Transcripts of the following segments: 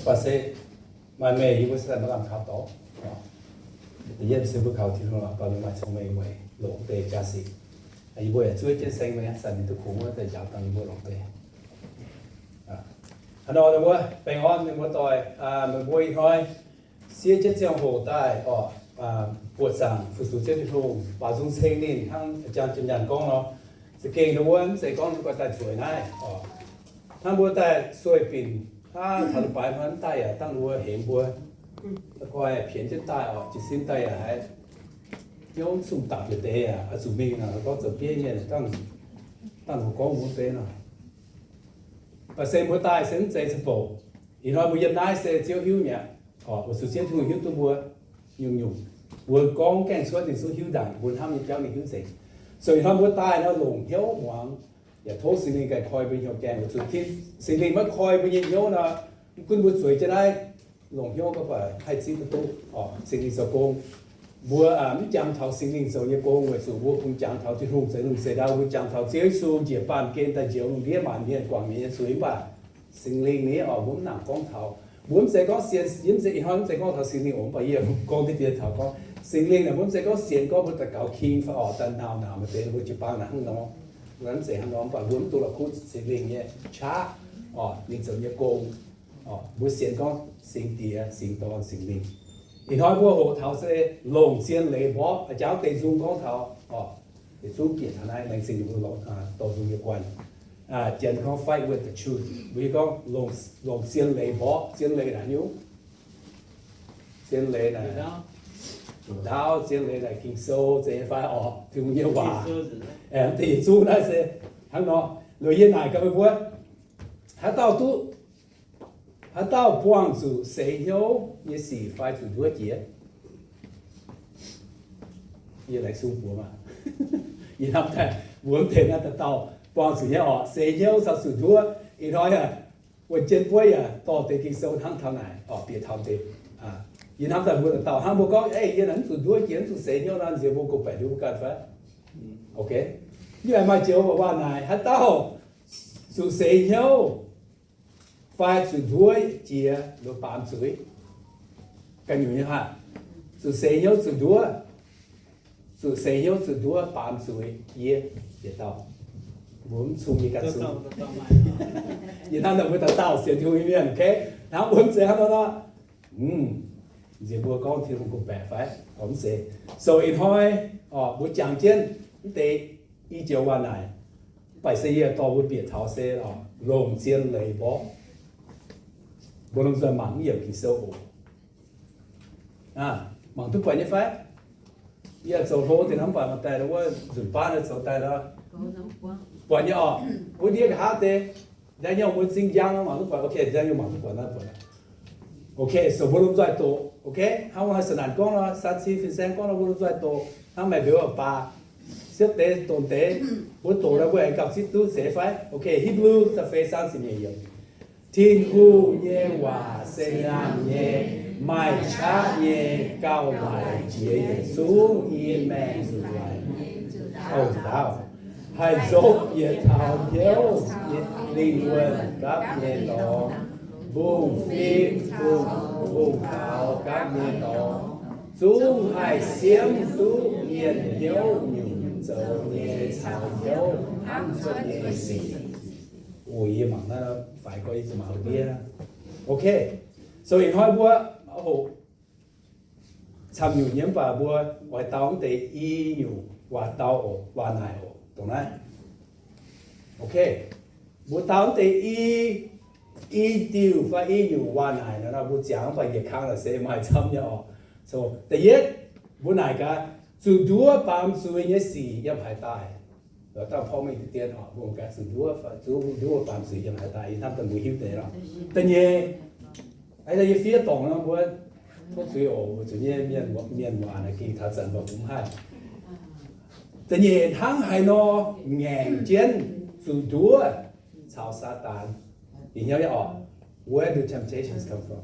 Baac se maaih meih yie mbuo se maiv lamh kaux dorngx. Da'yietv se mbuo kaux Tin-Hungh lorqc, baac mbuo maaih cong-mengh weic longc deix jaa-sic. Yie mbuo yaac zuov jienv seng mengh zanc mingh duqv kungx wuov deix njaaux dangh yie mbuo longc deix. Hnangv nor ninh mbuo baengh orn ninh mbuo doic, meih mbuo ih hnoi siev jienv ziangh hoc daaih orqc, buoqc zaangc fu-sux Ziouv Tin-Hungh, baaux nzung ceng ninh hnangv jang jiem nyaanh gorngv nor. Za'gengh ninh mbuo mv zeiz gorngv ninh mbuo daaih zueiz naaiv orqc. Hnangv mbuo daaih sueih binc hnangv taux leiz-baaix hnoi mv daaih yaac dangh ninh mbuo hemx mbuo, koi pienx jienv daaih orqc, jiez sin daaih yaac haiz hnyouv zungh dapc yietc deix aqv, oix zuqc mingh naaic gorngv zoux bieiv mienh dangh ninh mbuo gorngv mbuo deix nor. Baac se mbuo daaih se mv zeiz za'bouc. Ih hnoi mbuo yiem naaiv se Ziouv hiuv mi'aqv. Oix zuqc Ziouv Tin-Hungh hiuv duqv mbuo nyungc-nyungc. Mbuo gorngv gaengh cuotv ninh zungv hiuv ndaangc, mbuo hnamv nyei jauv ninh hiuv nzengc. So ih hnoi mbuo daaih nor longc hnyouv muangx, yaac tov Singx Lingh ganh koi mbuo nyei hnyouv gaengh. Weic zuqc Singx Lingh maiv koi mbuo nyei hnyouv nor, mv gunv mbuo zueiz jienv naaiv longc hnyouv gorngv baac haih zipv duqv Singx Lingh zoux gong. Mbuo mv jangx taux Singx Lingh zoux nyei gong weic zuqc mbuo kungx jangx taux Tin-Hungh zeix lungh zeix ndau. Mbuo jangx taux Ziouv Yesu njiec baamh gen daaih njoux lungh ndiev maanc mienh guangc mienh nyei zuiz mv baac Singx Lingh ni oc, mbuo mv nangc gorngv taux. Mbuo mv zeiz gorngv sienx, yie mv zeiz ih hnoi mv zeiz gorngv taux Singx Lingh oc, mv baac yie gorngv deix dien taux gorngv Singx Lingh naaic, mbuo mv zeiz gorngv sienx gorngv mbuo daux gaux king fai oc, daaih nauc nauc maaih deix mbuo jiu-baang naaic hnangv nor. Mbuo mv zeiz hnangv nor, mv baac mbuo mv duqv la'kuqv Singx Lingh nyei qaqv oc, ninh zoux nyei gong. Mbuo sienx gorngv Singx Diex, Singx Dorn, Singx Lingh. Ih hnoi mbuo hoqc taux se longc zien leiz mborqv, a'jangv deix nzung gorngv taux oc, yietc zungv bieqc taux naaiv laengz zingh ninh mbuo lorz dorh nzung nyei guanh. Janx gorngv fight with the truth, mbuo gorngv longc zien leiz mborqv. Zien leiz naaic nyungc, zien leiz naaic, ndaauv, zien leiz naaic Ging-Sou, zeiz nyei fai orqc, Tin-Hungh nyei waac. Deix yietc zungv naaiv se hnangv nor. Loz yie naaic gaax meih mbuo, haaix dauh duqv, haaix dauh buangh zuqc seix hnyouv nyei sic fai zuqc nduov jiex? Yie laengz zingh mbuox maah, yie hnamv daaih mbuo mv deix naaiv dauh dauh buangh zuqc nyei orqc, seix hnyouv caux zuqc nduov. Ih hnoi wuov jienv buov yaac dorh deix Ging-Sou hnangv taux naaic orqc, bieqc taux deix. Yie hnamv daaih mbuo dauh dauh hnangv mbuo gorngv, Ei, yie naaic mv zuqc nduov jiex, mv zuqc seix hnyouv nor, nziex mbuo gorngv-baeqc nduov mbuo ganh fai? Ok. Yie maaih joux waac naaic, haaix dauh zuqc seix hnyouv fai zuqc nduov jiex, nduov baamz zuiz. Ganh nyungc nyei haah? Zuqc seix hnyouv zuqc nduov, zuqc seix hnyouv zuqc nduov baamz zuiz, yie yietc dauh. Mbuo mv cung nyei ganh zungv. Yie hnamv daaih mbuo dauh dauh sienx Tin-Hungh nyei mienh, ok? Hnangv mbuo mv zeiz hnangv nor nor, nziex mbuo gorngv Tin-Hungh gorngv-baeqc fai? Mv zeiz. So ih hnoi mbuo jangx jienv mv deix i joux waac naaic, mv baac se yie dorh mbuo bieqc taux se longc zien leiz mborqv. Mbuo lomh nzoih mangc mv yiemc Ging-Sou oc. Mangc duqv buatc nyei fai? Yie zoux hlo deix hnamv, mv baac maaih daaih wuov nzunc baav zoux daaih nor, buatc nyei orqc. Wuov ndiev nqa'haav deix, Daniel mbuo zingh njang mangc duqv buatc, ok, Daniel mangc duqv buatc naaiv buatc. Ok, so mbuo lomh nzoih doqc, ok, hnangv wuov haih sa naanc gorngv nor, san ci fin saeng gorngv nor, mbuo lomh nzoih doqc hnangv meih mbuo baac siepv deix donx deix, mbuo doqc nor mbuo aengx gauh zipv duqv seix fai? Ok, Hipv^lu da'feix zaang ziepc nyeic yiemc. Tin-Hungh nyei waac se nangh nyei, maaih qaqv nyei, gauh laic jiex yietc zungv i maengh nzuqc laic. Ov, nzuqc ndaauv, haih nzopv yietc taux hnyouv nyei lingh wuonh gapv nyei dorngx, mbungv-fim, mbungv-taux gapv nyei dorngx, zungv haih siemv duqv mienh hnyouv nyungc zoux nyei caux hnyouv hnangv cuotv nyei sic. O, yie mangc naaiv faix gorx, yie zuqc mangc ndiev. Ok, so ih hnoi mbuo hoqc camv nyungc nyei, mv baac mbuo oix dau mv deix i nyungc waac dau oc, waac naaic oc, dongh naaiv. Ok, mbuo dau mv deix i, i diuh fai i nyungc waac naaic nor, mbuo ziangx mv baac yietc kang naaic se maaih camv nyei oc. So da'yietv, mbuo naaic gaax, zuqc nduov baamz zuiz nyei sic yiem haaix daaih? Dangh porv mengh deix dien oc, mbuo gaax zuqc nduov, zuqc nduov baamz zuiz yiem haaix daaih, yie hnamv daaih mbuo hiuv deix lorqc. Da'nyeic, yie fiev dorngc nor mbuo tov zuiz oc, zuqc nyei mienh, mienh waac naaic gengh taux zanc mbuo mv haih. Da'nyeic, hnangv haaix nor ngaengc jienv zuqc nduov caux Saadaan? Yie hnyouv nyei oc. Where do temptations come from?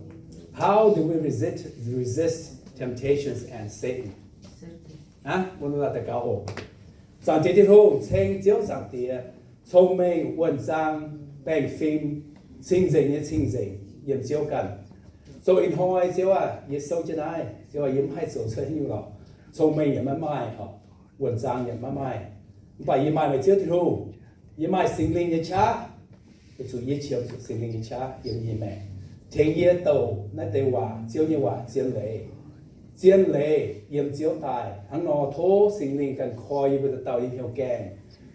How do we resist, resist temptations and Satan? Aav, mbuo daux gaux oc. Zaangc Diex Tin-Hungh, ceng Ziouv Zaangc Diex, cong-mengh, wuonh zaang, baengh fim, cing-nzengc nyei cing-nzengc yiem Ziouv ganh. Doqc ih hnoi, Ziouv aah, yie souv jienv naaiv, Ziouv aah, yie mv haih zoux cuotv haaix nyungc lorqc. Cong-mengh yaac maiv maaih, orqc, wuonh zaang yaac maiv maaih. Mv baac yie maaih meih Ziouv Tin-Hungh. Yie maaih Singx Lingh nyei qaqv, weic zuqc yie qiemx zuqc Singx Lingh nyei qaqv yiem yie maengc, tengx yie douc naaiv deix waac, Ziouv nyei waac, zien leiz. Zien leiz yiem Ziouv daaih. Hnangv nor tov Singx Lingh ganh koi yie mbuo dauh dauh nyei hnyouv gaengh,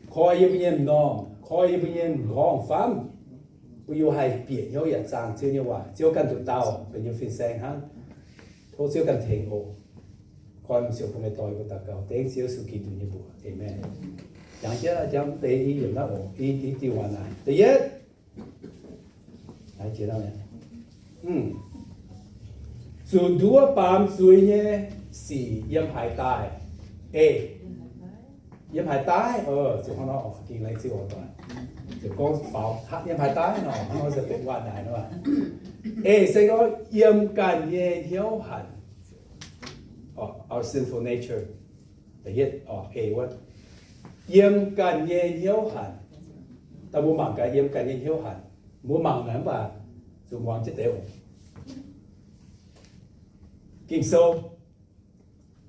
koi yie mbuo nyei m'normh, koi yie mbuo nyei m'nqorngv famv, bun yie mbuo haih bieqc hnyouv yaac zaangh Ziouv nyei waac. Ziouv ganh nduqc dauh benx yie fin-saeng hnangv. Tov Ziouv ganh tengx oc. Koi norm siouc bun meih dorh yie mbuo daux gaux dengv Ziouv Yesu Giduc nyei mbuox. Aamen. Jangx jienv, jangx deix i yiemc naaiv oc, i, i diuh waac naaic. Da'yietv, zuqc nduov baamz zuiz nyei sic yiem haaix daaih? Ei, yiem haaix daaih? Zuqc hnangv nor, ging laengz zingh oc, zuqc gorngv faaux yiem haaix daaih nor, hnangv nor se benx waac naaic nor. Ei, se gorngv yiem ganh nyei hnyouv hanc. Our sinful nature. Da'yietv, ei wuov, yiem ganh nyei hnyouv hanc. Daaih mbuo mangc gaax yiem ganh nyei hnyouv hanc. Mbuo mangc naaic mv baac zuqc muangx jienv deix oc. Ging-Sou,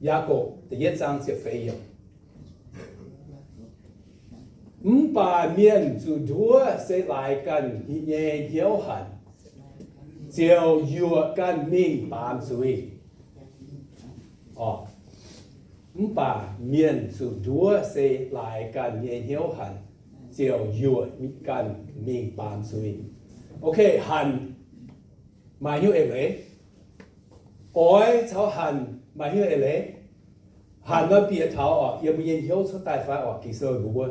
Yaagorpc da'yietv zaang ziepc feix yiemc. Mv baac mienh zuqc nduov se laaix ganh nyei hnyouv hanc, ziouc yuoqc ganh mingh baamz zuiz. Orqc, mv baac mienh zuqc nduov se laaix ganh nyei hnyouv hanc, ziouc yuoqc ganh mingh baamz zuiz. Ok, hanc maaih hnyouv eix leiz. Oix caux hanc maaih hnyouv eix leiz. Hanc nor bieqc taux orqc, yiem mbuo nyei hnyouv cuotv daaih fai orqc, Ging-Sou mbuox mbuo,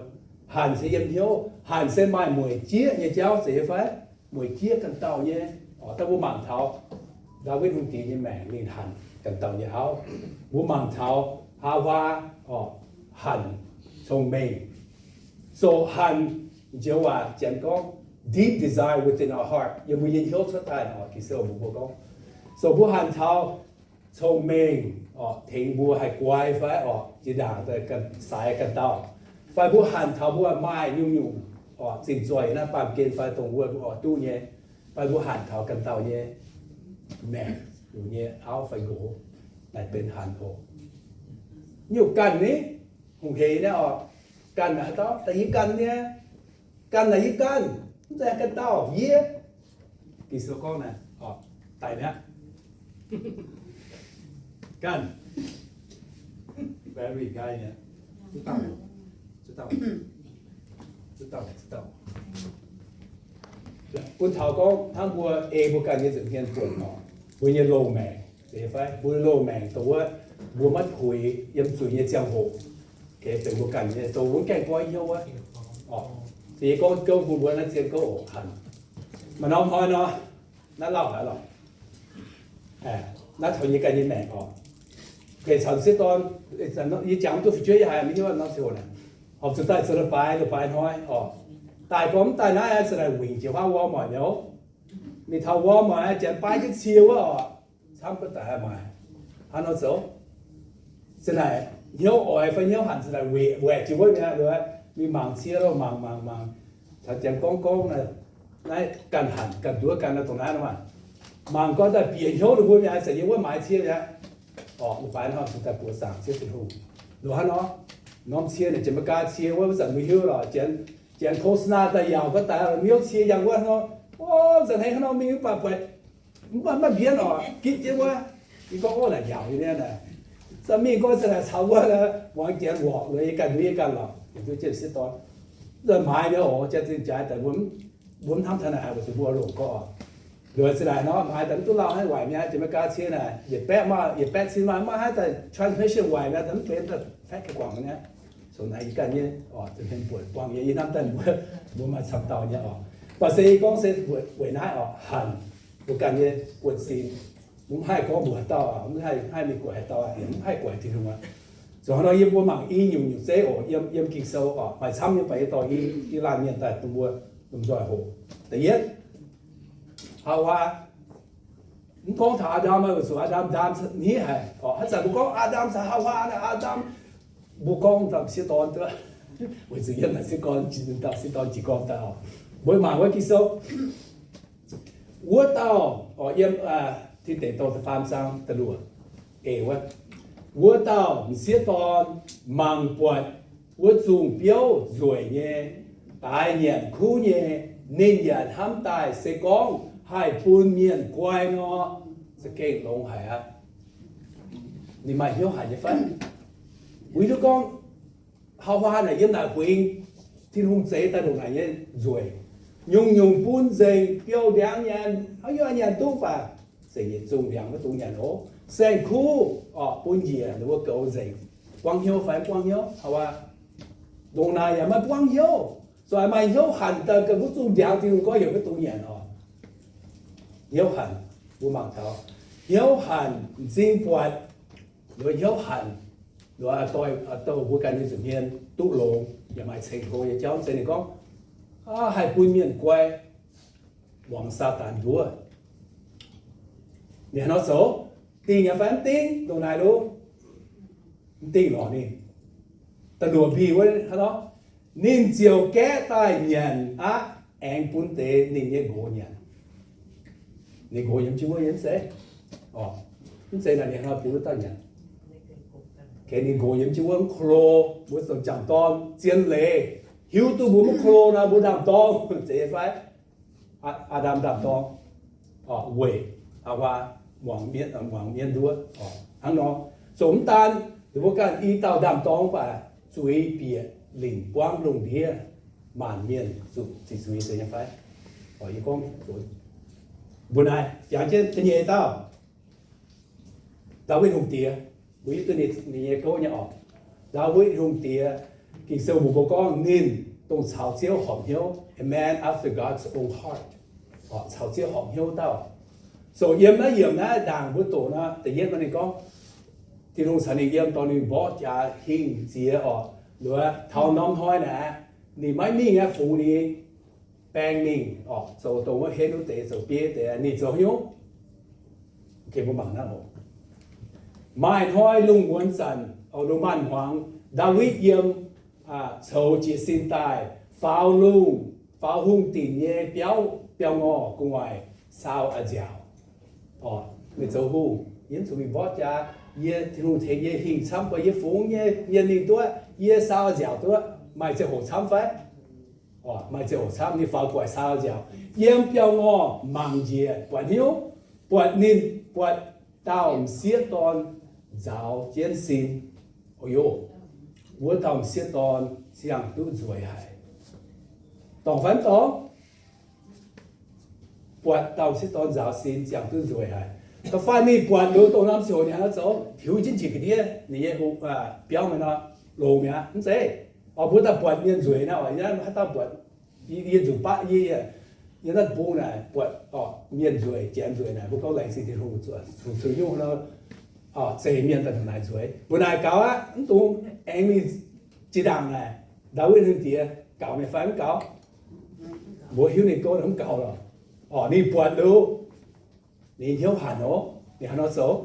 hanc se yiem hnyouv, hanc se maaih mueic jieqv nyei jauv zeiz nyei fai? Mueic jieqv ganh dauh nyei. Orqc, daaih mbuo mangc taux Ndaawitv Hungh Diex nyei maengc ninh hanc ganh dauh nyei auv. Mbuo mangc taux Haawaa, orqc, hanc cong-mengh. So hanc, njoux waac janx gorngv deep desire within our heart, yiem mbuo nyei hnyouv cuotv daaih orqc, Ging-Sou mbuox mbuo gorngv. So mbuo hanc taux cong-mengh orqc, tengx mbuo haih guai fai orqc, jiex ndaangc daaih ganh sai ganh dauh. Fai mbuo hanc taux mbuo maaih nyungc-nyungc orqc, zinh zoih naaiv baamh gen fai dongh wuov mbuo oix duqv nyei. Fai mbuo hanc taux ganh dauh nyei maengc, nyungc nyei auv fai nqox, naaic benx hanc oc. Nyungc ganh ni, hungh heix naaiv orqc, ganh naaic haaix dauh daaih yie ganh nyei, ganh naaic yie ganh, mv zeiz ganh dauh yie. Ging-Sou gorngv naaic, daic mi'aqv. Ganh. Very guy mi'aqv. Zuqc dauh, zuqc dauh, zuqc dauh, zuqc dauh. Bun taux gorngv hnangv mbuo ei mbuo ganh nyei nza'hmien buonc nor, mbuo nyei loz-maengc, fai mbuo loz-maengc dongh wuov mbuo maiv puix yiem zuiz nyei ziangh hoc, benx mbuo ganh nyei, dongh mbuo mv gaengh goiv hnyouv wuov. Orqc, se yie gorngv gouv bun mbuo naaiv zien gouv oc, hanc. Maaih norm hnoi nor, naaiv lauh haic lorqc. Naaiv taux yie ganh nyei maengc orqc. Geh caux m'sieqv dorn, yie jangx duqv fu'jueiv yie haiz mingh wuov norm ziangh hoc naaic, horpc zuqc daaih zoux leiz-baaix, leiz-baaix hnoi orqc. Daaih gorngv mv daaih naaiv, se naaic wingc jiex huaav Walmart nyei oc. Mingh taux Walmart aqv, janx baaix jienv cie wuov orqc, camv guov daic maaic. Hnangv nor zoux, se naaic hnyouv oix fai hnyouv hanc se naaic waeqc jiex wuov mi'aqv. Mingh mangc cie loh, mangc mangc mangc, caux janx gorngv gorngv, naaiv ganh hanc ganh nduov ganh nor dongh naaiv nor maah. Mangc gorngv daaih bieqc hnyouv ninh mbuo mi'aqv, zanc yiem wuov maaiz cie mi'aqv. Orqc, leiz-baaix hnoi zuqc daaih buoqc zaangc Ziouv Tin-Hungh. Loz hnangv nor, norm cie naaic, Janx-Meigaa cie wuov, wuov zanc mbuo hiuv lorqc, janx, janx โฆษณา daaih yaauc guov daaih miuv cie yangh wuov hnangv nor. O, zanc hei hnangv nor mingh mv baac buatc mv baac maiv mbienv orqc, gitv jienv wuov. Yie gorngv, o, naaic yaauc nyei naaic. Zanc mingh gorngv zanc naaic caux wuov muangx janx lorqc, loz yie ganh nduov yie ganh lorqc, yie nduov jienv m'sieqv dorn. Zanc maaiz mi'aqv oc, janx zinh jaaix daaih mbuo mv hnamv taux naaic haic, weic zuqc mbuo longc gorqv. Loz zanc naaic nor maaiz daaih mv duqv lauh hnangv, waaic mi'aqv, Janx-Meigaa cie naaic yietc baeqv maaih, yietc baeqv cin maaih, maiv haih daaih transmission waaic mi'aqv, daaih mv benx daaih faeqv gu'nguaangc mi'aqv. Sou naaiv yie ganh nyei orqc, za'hmien buonc buangh nyei, yie hnamv daaih mbuo, mbuo maaih camv dauh nyei orqc. Mv baac se yie gorngv se weic naaiv orqc, hanc mbuo ganh nyei buonv-sin. Mv haih gorngv mbuox haaix dauh, mv haih, haih mingh guaix haaix dauh, yaac mv haih guaix Tin-Hungh aqv. Zuqc hnangv nor yie mbuo mangc i nyungc nyungc zeiv oc, yiem, yiem Ging-Sou orqc, maaih camv nyei, mv baac yie dorh i, i laanh mienh daaih bun mbuo lomh nzoih hoqc. Da'yietv, Haawaa. Mv gorngv taux Aa^ndam, weic zuqc Aa^ndam ndaam hniev haic orqc. Haaix zanc mbuo gorngv Aa^ndam caux Haawaa naaic, Aa^ndam, mbuo gorngv dauh m'sieqv dorn duqv, weic zuqc yiem naaic m'sieqv dorn, dauh m'sieqv dorn jiez gorn daaih oc. Mbuo mangc wuov Ging-Sou, wuov dauh orqc, yiem, aa, Tin Deic Douh da'faam zaang da'luoqc, eix wuov, wuov dauh m'sieqv dorn mangc buatc wuov zungh biouv nzueic nyei, daaix nyanc kuv nyei, ninh yaac hnamv daaih se gorngv haih bun mienh guai nor, za'gengh longx haic aqv. Ninh maaih hnyouv hanc nyei fai? Wuov hiuv duqv gorngv hauv haav naaic yiem naaic huingx, Tin-Hungh zeix daaih ndongc naaic nyei nzueic. Nyungc-nyungc bun nzengc, biouv ndiangx nyanc, haaix nyungc nyanc duqv baac zengc yietc zungh ndiangx maiv dungx nyanc oc. Saeng-kuv orqc, bun njiec, ninh mbuo goux nzengc. Buangv hnyouv fai mv buangv hnyouv? Hauv haav ndongc naaic yaac maiv buangv hnyouv. Zoux maaih hnyouv hanc daaih ganh wuov zungh ndiangx Tin-Hungh gorngv heuc maiv dungx nyanc orqc. Hnyouv hanc, mbuo mangc taux hnyouv hanc m'zing buatc, hnyouv hanc, doix, douh mbuo ganh nyei nza'hmien duqv longx yaac maaih ceng-hlo nyei jauv. Zeiz ninh gorngv, haih bun mienh guai, muangx Saadaan nduov. Ninh haaix nor zoux? Dingh nyei fai mv dingh? Ndongc naaic longx, mv dingh lorqc ninh. Da'luoqc pih wuov hnangv nor, ninh ziouc gaeqv daaih nyanc aqv, aengx bun deix ninh nyei nqox nyanc. Ninh nqox yiem jienv wuov nyei mv zeiz? Mv zeiz naaic ninh hnoi bun wuov dauh nyanc. Ninh nqox yiem jienv wuov mv ko lo, mbuo zoux jangc dorn zien leiz, hiuv duqv mbuo mv ko lo nor mbuo ndaam-dorng, zeiz nyei fai? Aa^ndam ndaam-dorng, weic Haawaa muangx mienv nduov. Hnangv nor, zoux mv daan ninh mbuo ganh i dauh ndaam-dorng mv baac zuiz bieqc lingc buangv lungh ndiev, maanc mienh zuqc ziqc zuiz, zeiz nyei fai? Yie gorngv mbuo naaiv jangx jienv da'nyeic dauh, Ndaawitv Hungh Diex, mbuo hiuv duqv ninh nyei gouv nyei orqc. Ndaawitv Hungh Diex, Ging-Sou mbuox mbuo gorngv ninh dongh caux Ziouv horpc hnyouv, a man after God's own heart, caux Ziouv horpc hnyouv dauh. So yiem naaiv yiemc naaiv ndaangc mbuo doqc nor, da'yietv nor ninh gorngv, Tin-Hungh caux ninh yiem dorh ninh mborqv jaax hingh ziex orqc. Luoqc taux norm hnoi naaic, ninh maiv mingh aqv, fungx ninh baeng mingh orqc, zoux dongh wuov henv wuov deix, zoux bieiv deix, ninh zoux haaix nyungc? Mbuo mangc naaiv oc. Maaih hnoi lungh muonz zanc, lungh maanz hmuangx, Ndaawitv yiem coux jiez sin daaih faaux lungh, faaux hungh dinc nyei biauv, biauv-ngorh gu'nguaaic saau a'nziaauc. Meih zoux hungh, yie mv zuqc mingh mborqv jaax. Yie, Tin-Hungh tengx yie hingh camv, buatc yie fungx nyei mienh mingh duqv, yie saau a'nziaauc duqv, maaih ziangh hoc camv fai? Maaih ziangh hoc camv. Ninh faaux gu'nguaaic saau a'nziaauc, yiem biauv-ngorh mangc njiec, buatc haaix nyungc? Buatc ninh, buatc dauh m'sieqv dorn nzaaux jienv sin. Oyo, wuov dauh m'sieqv dorn ziangh duqv nzueic haic. Dorngc fai mv dorngc? Buatc dauh m'sieqv dorn nzaaux sin ziangh duqv nzueic haic. Da'faanh ninh buatc liuz dongh norm ziangh hoc ninh hnangv nor zoux, tiux jienv njiec ga'ndiev ninh nyei biauv mingh nor, longx mi'aqv, mv zeiz? Oix mbuo daaih buatc mienh nzueic naaiv oc, haaix dauh buatc, yie nzunc baav, yie naaiv bung naaic buatc mienh nzueic, janx nzueic naaic, mbuo gorngv laengz zingh Tin-Hungh zuqc, zuqc nyungc nor, zeix mienh daaih naaic nzueic. Mbuo naaic gaux aqv, mv dungx aengx mingh zinh ndaangc naaic, Ndaawitv Hungh Diex gaux meih fai mv gaux? Mbuo hiuv ninh gouv mv gaux lorqc. Orqc, ninh buatc liuz, ninh hnyouv hanc oc. Ninh hnangv nor zoux.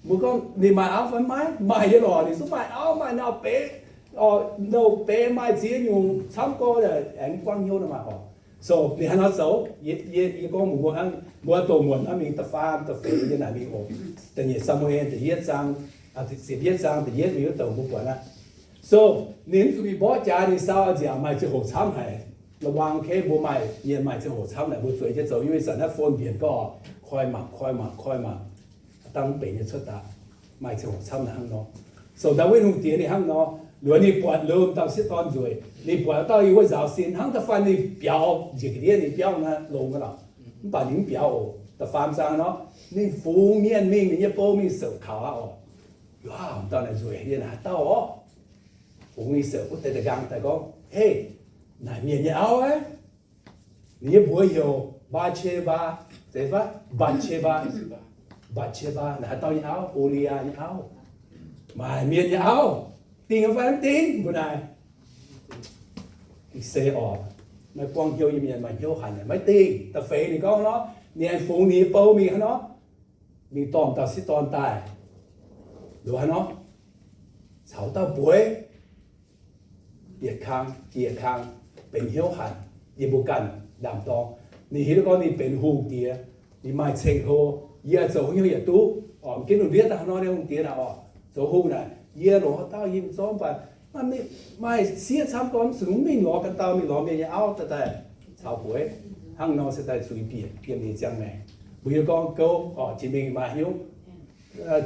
Mbuo gorngv ninh maaih auv fai maiv maaih? Maaih nyei lorqc. Ninh zungv maaih auv, maaih nau beiz, nau beiz, maaih ziex nyungc camv gorx, aengx mv buangv hnyouv nor maaih oc. So ninh hnangv nor zoux. Yie gorngv mbuox mbuo hnangv, mbuo doqc muonc hnangv mingh da'faam da'feix nyei naaic mingh oc. Da'nyeic Saa^mu^en da'yietv zaang, ziepc yietv zaang da'yietv mingh wuov douc mbuo buatc aqv. So ninh mv zuqc mingh mborqv jaax, ninh saau a'nziaauc, maaih ziangh hoc camv haic. La'wuangx, kei mbuo maaih mienh maaih ziangh hoc camv naaic, mbuo zueiz jienv zoux, yiem ih zanc naaiv phone mbienc gorngv koi mangc, koi mangc, koi mangc, dangh mv benx nyei cuotv daaih. Maaih ziangh hoc camv naaic hnangv nor. So Ndaawitv Hungh Diex ninh hnangv nor, luoqc ninh buatc liuz dauh m'sieqv dorn nzueic, ninh buatc dauh yiem wuov nzaaux sin, hnangv da'faanh ninh biaux njiec ga'ndiev ninh biauv naaiv longx aqv lorqc. Mv baac ninh mv biaux oc. Da'faam zaang nor, ninh fungx mienh mingh, ninh nyei bou mingh sou kaux aqv oc. Yuoz dauh naaic nzueic, yie naaic haaix dauh orqc? Fungx ninh sou wuov deix da'nqaang daaih gorngv, Hei, naaic mienh nyei auv aqv. Ninh nyei mbuox heuc Mbaa^qe^mbaa, zeiz fai? Mbaa^qe^mbaa. Mbaa^qe^mbaa naaic haaix dauh nyei auv? O^li^yaa nyei auv. Maaih mienh nyei auv. Dingh fai mv dingh mbuo naaic? Se orqc, maiv buangv hnyouv nyei mienh maaih hnyouv hanc, maiv dingh. Da'feix ninh gorngv nor, ninh aengx fungx ninh nyei bou mingh hnangv nor, mingh dorh dauh m'sieqv dorn daaih, loz hnangv nor, caux dauh bueix, yietc kang jiex kang, benx hnyouv hanc yiem mbuo ganh ndaam-dorng. Ninh hiuv duqv gorngv ninh benx hungh diex, ninh maaih ceng-hlo, Yie zoux hnyouv yietc duqv oc, mv ginv lungh ndiev daaih hnangv nor nyei hungh diex naaic oc, zoux hungh naaic, yie lorz haaix dauh yie mv zorqv mv baac maaih sieqv camv gorngv mv zuqc mingh lorz ganh dauh, mingh lorz mienh nyei auv daaih daaih caux bueix. Hnangv nor se daaih zuiz bieqc yiem ninh ziangh maengc. Mbuo hiuv gorngv gouv oc, jiex mingh maaih hnyouv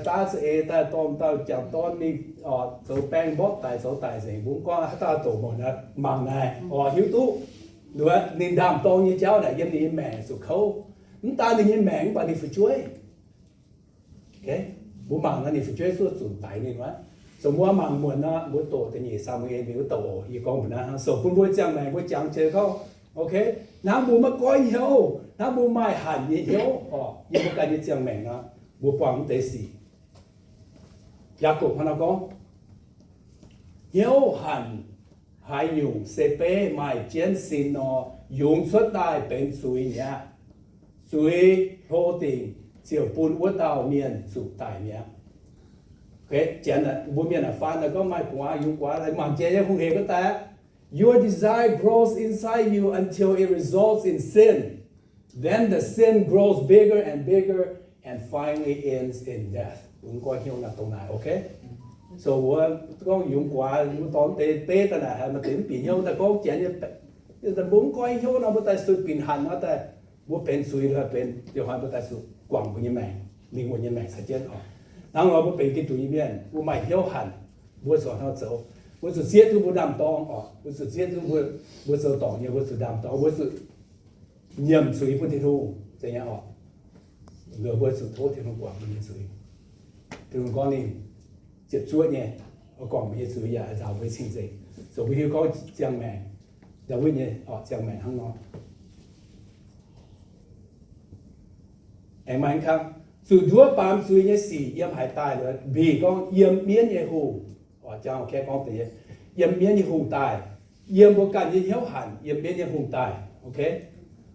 daav za'eix daaih dorh dauh jangc dorn mingh oc, zoux baeng mborqv daic zoux daic nzengc. Mbuo mv gorngv haaix dauh doqc mangc naaiv oc, hiuv duqv ninh ndaam-dorng nyei jauv naaic yiem ninh nyei maengc zuqc kouv. Mv daan ninh nyei maengc mv baac ninh fu'jueiv. Mbuo mangc nor ninh fu'jueiv zuqc zunc daix ninh wuov. So mbuo mangc muonc nor, mbuo doqc da'nyeic Saa^mu^en mingh wuov douc, yie gorngv mbuo naaiv hnangv, so bun mbuo ziangh maengc mbuo jangx jiex gorngv, ok, hnangv mbuo maiv goiv hnyouv, hnangv mbuo maaih hanc nyei hnyouv oc, yiem mbuo ganh nyei ziangh maengc nor, mbuo buangh mv deix sic. Yaagorpc hnangv nor gorngv, hnyouv hanc haaix nyungc se beiv maaih jienv sin nor, yungz cuotv daaih benx zuiz mi'aqv. Zuiz hlo dingc ziouc bun wuov dauh mienh zuqc daic mi'aqv. Janx mbuo mienh naaic faan naaic gorngv maaih gu'nguaaz yungz gu'nguaaz, mangc jiex nyei hungh hec wuov daaih, your desire grows inside you until it results in sin. Then the sin grows bigger and bigger and finally ends in death. Mbuo mv goiv hnyouv naaic dongh naaic, ok? So mbuo gorngv yungz gu'nguaaz, mbuo dorh deix beiv daaih naaic, haiz maaih deix mv bieqc hnyouv daaih gorngv Janx nyei, mbuo mv goiv hnyouv nor, mbuo daaih zuqc binc hanc nor daaih, mbuo benx zuiz, benx diuh hnoi mbuo daaih zuqc guangc mbuo nyei maengc, lingh wuonh nyei maengc caux jienv oc. Hnangv nor mbuo benx Giduc nyei mienh, mbuo maaih hnyouv hanc, mbuo zuqc hnangv zoux. Mbuo zuqc zieqv duqv mbuo ndaam-dorng oc. Mbuo zuqc zieqv duqv mbuo, mbuo zoux dorngc nyei, mbuo zuqc ndaam-dorng, mbuo zuqc nyiemc zuiz bun Tin-Hungh, zeiz nyei oc. Liuz mbuo zuqc tov Tin-Hungh guangc mbuo nyei zuiz. Tin-Hungh gorngv ninh ziepc zuoqv nyei, oix guangc mbuo nyei zuiz yaac nzaaux mbuo nyei cing-nzengc. So mbuo hiuv gorngv ziangh maengc, Ndaawitv nyei oc, ziangh maengc hnangv nor. Aengx maaih kang, zuqc nduov baamz zuiz nyei sic yiem haaix daaih? Mbic gorngv yiem mienv nyei hungh. Oc, jang, ok, gorngv deix, yiem mienv nyei hungh daaih. Yiem mbuo ganh nyei hnyouv hanc, yiem mienv nyei hungh daaih. Ok,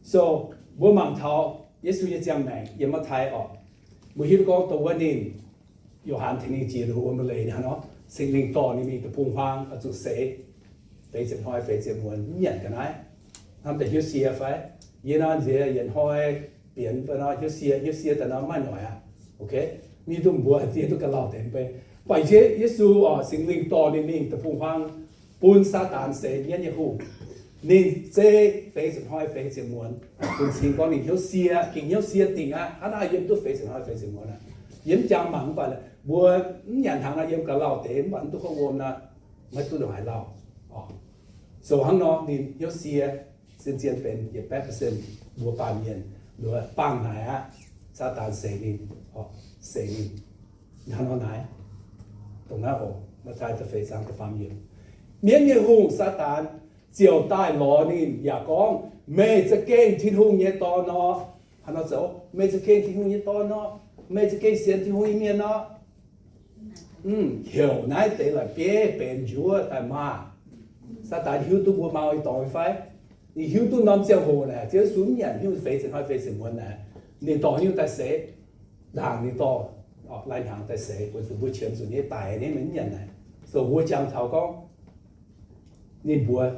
so mbuo mangc taux Yesu nyei ziangh maengc yiem Matv^tai oc, mbuo hiuv duqv gorngv dongh wuov ninh, Yo^han tengx ninh jiex nduqc wuom leiz hnangv nor, Singx Lingh dorh ninh mingh deic-bung-huaang oix zuqc seix feix ziepc hnoi feix ziepc muonz, mv nyanc ga'naaiv. Hnamv daaih hnyouv sie fai? Yie nor nziex yietc hnoi bienx fai nor hnyouv sie, hnyouv sie daaih nor maiv noic aqv. Ok, mv hiuv duqv mbuo ziex duqv ga'lauh deix mv bei. Mv baac Yesu oc, Singx Lingh dorh ninh mingh deic-bung-huaang bun Saadaan seix mienv nyei hungh. Ninh zei feix ziepc hnoi feix ziepc muonz bun cing gorngv ninh hnyouv sie, gengh hnyouv sie dingc aqv. Hnangv naaiv yiem duqv feix ziepc hnoi feix ziepc muonz aqv. Yie mv jangx mangc mv baac mbuo mv nyanc hnaangx nor yiem ga'lauh deix mv baac mv duqv hopv wuom nor, maiv duqv ndongc haaix lauh. Zoux hnangv nor ninh hnyouv sie, zien-zien benx yietc baeqv percent mbuo baamh mienh, mbuo bangh naaic aqv. Saadaan seix ninh, seix ninh hnangv nor naaiv. Dongh naaiv oc, Matv^tai da'feix zaang da'faam yiemc. Mienv nyei hungh Saadaan ziouc daaih lorz ninh yaac gorngv, Meih za'gengh Tin-Hungh nyei Dorn nor. Hnangv nor zoux, Meih za'gengh Tin-Hungh nyei Dorn nor. Meih za'gengh sienx Tin-Hungh nyei mienh nor. Heuc naaiv deix la'bieiv benx njuov daaih maah! Saadaan hiuv duqv mbuo mau nyei dorngx fai? Ninh hiuv duqv norm ziangh hoc naaic Ziouv Yesu mv nyanc nyungc feix ziepc hnoi feix ziepc muonz naaic, ninh dorh nyungc daaih seix, ndaangc ninh dorh lai-hnaangx daaih seix, weic zuqc mbuo qiemx zuqc nyei daic nyei, maiv nyanc naaic. So mbuo jangx taux gorngv ninh mbuox,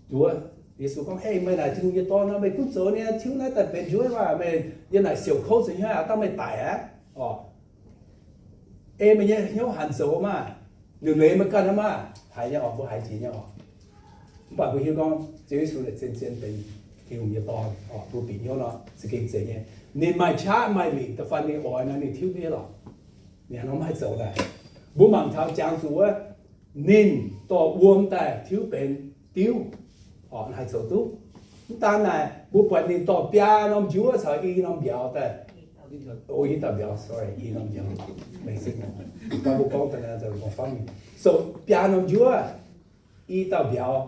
nduov, Yesu gorngv, Hei, meih naaic Tin-Hungh nyei Dorn nor, meih gunv zoux nyei, tiuv naaiv daaih benx njuov maah! Meih yiem naaic siouc kouv zuqc hnyouv aqv, dangh meih daic aqv oc. Ei meih nyei hnyouv hanc zoux maah! Liuc leiz meih ganh hnangv maah! Haiz nyei oc, mbuo haiz jiex nyei oc. Mv baac mbuo hiuv gorngv Ziouv Yesu naaic zien-zien benx Tin-Hungh nyei Dorn oc, mbuo bieqc hnyouv nor za'gengh zeiz nyei. Ninh maaih qaqv maaih lingc da'faanh ninh oix nor ninh tiuv duqv nyei lorqc. Ninh hnangv nor maiv haih zoux daaih. Mbuo mangc taux jangx zuqc wuov, ninh dorh wuom daaih tiuv benx diuv oc, haih zoux duqv. Mv daan naaic, mbuo buatc ninh dorh biaa norm njuov caux i norm mbiauz daaih. O, i dauh mbiauz, sorry, i norm mbiauz. Mbuo gorngv daaih, so biaa norm njuov, i dauh mbiauz,